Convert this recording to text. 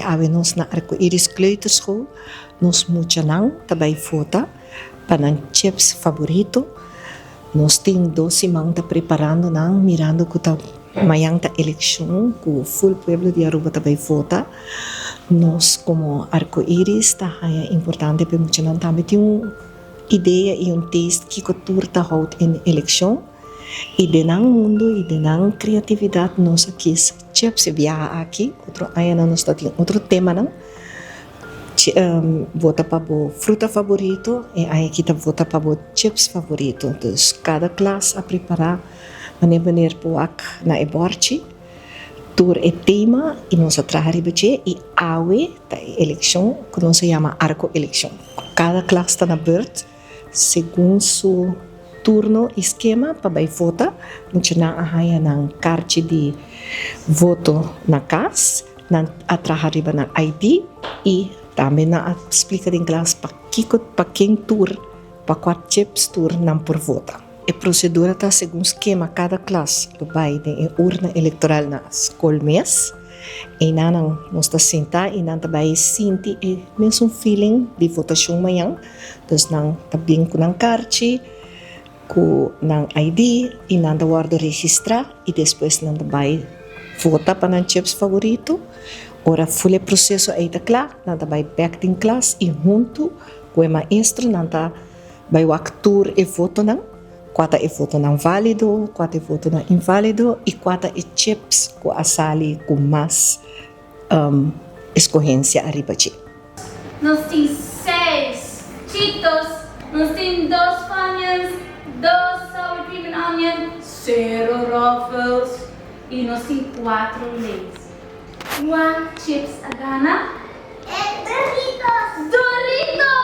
Awe nos na Arco Iris Kleuterschool nos muchanan ta bay vota pa nan chips favorito. Nos tin dos siman ta preparando nan mirando cu ta mayan ta eleccion cu full pueblo di Aruba ta bay vota. Nos como Arco Iris ta haya importante pa e muchanan tambe tin un idea y un taste kico tur ta houdt in eleccion. Y den nan mundo y den nan creatividad nos a kies chips e biaha aki. Otro añanan nos ta tin otro temanan. Vota pa bo fruta favorito e aña aki ta vota pa bo chips favorito. Dus cada klas a prepara manera meneer por wak na e borchi tur e tema y nos a traha riba dje y awe ta e eleccion cu nos a yama arco eleccion. Cada klas ta na beurt segun su turno y skema pa bay vota. Muchanan a haya nan karchi di voto na cas, nan a traha riba nan ID y tambe nan a splica den klas pa kico, pa ken tur, pa cua chips tur nan por vota. E procedura ta segun skema cada klas lo bay den e urna electoral na scol mes. Einanan nos ta sinta y nan ta bay sinti e mesun feeling di votacion mañan. Dus nan ta bin cu nan karchi, cu nan ID y nan ta wordo registra y despues nan ta bay vota pa nan chips favorito. Ora ful e proceso ey ta cla, nan ta bay bek den klas y hunto cu e maestro nan ta bay wak tur e votonan. Kua ta e votonan válido, kua ta e votonan inválido i kua ta e chips ku a sali ku mas eskohensia ariba dje. Nos tin seis Cheetos, nos tin dos Funyuns, dos Sour Cream and Onion, sero Ruffles i nos tin kuatro Lays. Kua chips a gana? E Doritos! Doritos!